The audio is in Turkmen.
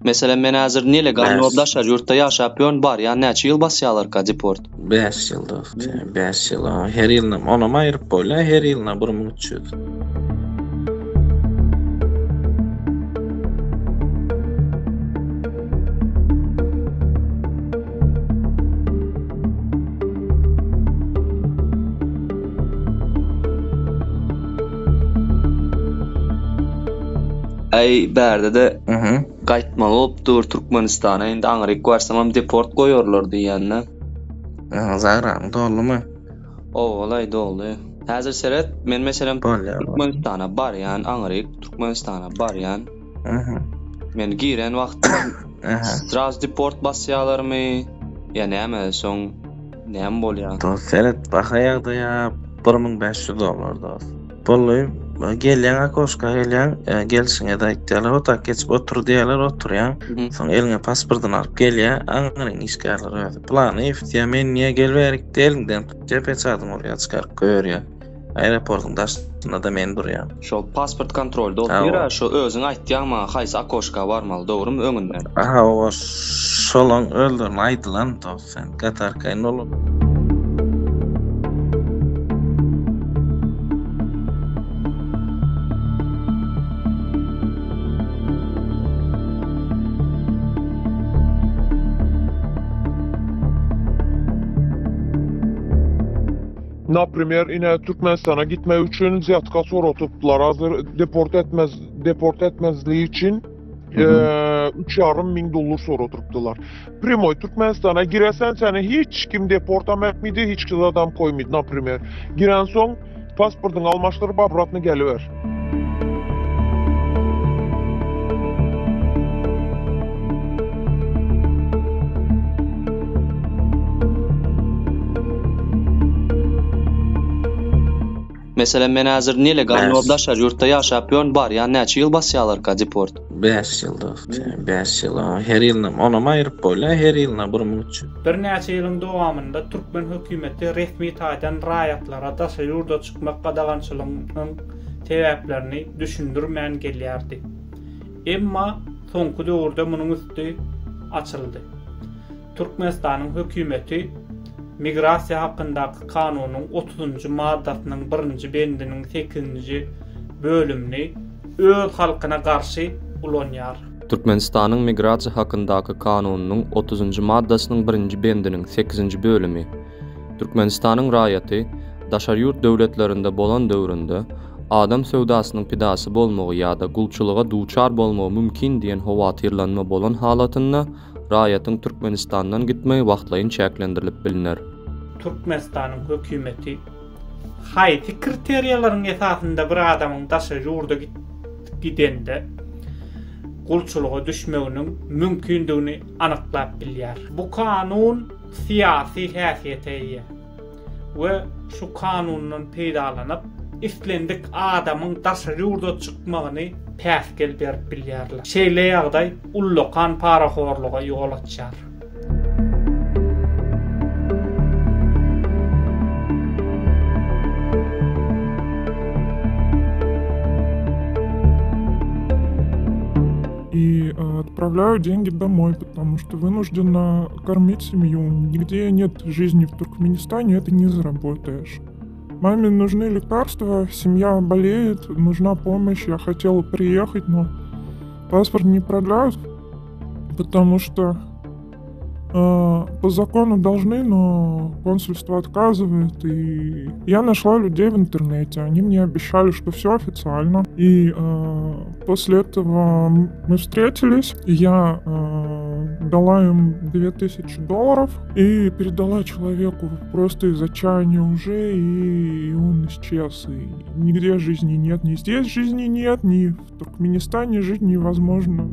Meselem men häzir nelegal bolup daşary ýurtda ýaşap ýörün barýan näçe ýyl basýalarka deport? 5 ýyl dost. 5 ýyl. Her ýylyna onam aýryp bolýar, her ýylyna 1300. Äý bärde-de gaýtmaly bolup dur Türkmenistana indi aňryk barsamam deport goýarlar diýýände. Zagranyň doldumy? Owalaý doldy. Häzir seret men meselem Türkmenistana barýan aňryk Türkmenistana barýan. Men giren wagtym sraz deport basýalarmy ýa näme soň näme bolýa? Dost seret baha ýagdaýa 1500 dollar dost. Boldy. Gelýäň okoşka gelýäň, gelşiňe-de aýtýarlar, otak geçip otur diýýärler, oturýaň. Soň eliňe pasportyny alyp gelýär, aňryň işgärleri özi. Planyýew diýýär, men niýe gel bärik diýýär, eliňden tutýar, peçadyňy urýar, çykaryp goýberýär. Aeroportyň daşynda-da men durýan. Şol pasport kontrolda otyr-a, şo özüň aýtýaň maňa haýsy okoşka barmaly, dogrymy öňünden? Hawa, şolaň özlerine aýdylan dost, sen gaty arkaýyn bol. Naprimer, ine Türkmenistana gitmek üçin wzýatka soratypdylar. Hazir deport etmez, deport etmezligi üçin 3,5 miň dollar soratypdylar. Primoý Türkmenistana giresen seni hiç kim deportam etmedi, hiç kim adam koýmady, naprimer. Girensoň pasportyňy almaşdyryp obratno geliber. Meselem men häzir nelegal bolup daşary ýurtda ýaşap ýörün barýan näçe ýyl basýalarka deport? 5 ýyl dost. 5 ýyl. Her ýylyna onam aýryp bolýar, her ýylyna 1300. Birnäçe ýylyň dowamynda türkmen hökümeti resmi taýdan raýatlara daşary ýurda çykmak gadagançylygynyň sebäplerini düşündirmän gelýärdi. Emma soňky döwürde munuň üsti açyldy. Türkmenistanyň hökümeti Migrasiýa hakyndaky kanunyň otuzynjy maddasynyň birinji bendiniň sekizinji bölümini öz halkyna garşy ulanýar. Türkmenistanyň Migrasiýa hakyndaky kanunynyň otuzynjy maddasynyň birinji bendiniň sekizinji bölümi Türkmenistanyň raýaty daşary ýurt döwletlerinde bolan döwründe adam söwdasynyň pidasy bolmagy ýa-da gulçulyga duçar bolmagy mümkin diýen howatyrlanma bolan halatynda raýatyň Türkmenistandan gitmegi wagtlaýyn çäklendirilip bilner. Türkmenistanyň hökümeti haýsy kriteriýalaryň esasynda bir adamyň daşary ýurda gidende gulçulyga düşmeginiň mümkindigini anyklap bilýär. Bu kanun syýasy häsiýete eýe we şu kanundan peýdalanyp, islendik adamyň daşary ýurda çykmagyny päsgel berip bilýärler. Şeýle ýagdaý ullakan parahorluga ýol açýar. И отправляю деньги домой, потому что вынуждена кормить семью. Нигде нет жизни в Туркменистане, это не заработаешь. Маме нужны лекарства, семья болеет, нужна помощь. Я хотела приехать, но паспорт не продляют, потому что э, по закону должны, но консульство отказывает. И я нашла людей в интернете. Они мне обещали, что все официально. И э, после этого мы встретились. Я э, дала им 2000 долларов и передала человеку просто из отчаяния уже, и он исчез. И нигде жизни нет, ни здесь жизни нет, ни в Туркменистане жить невозможно.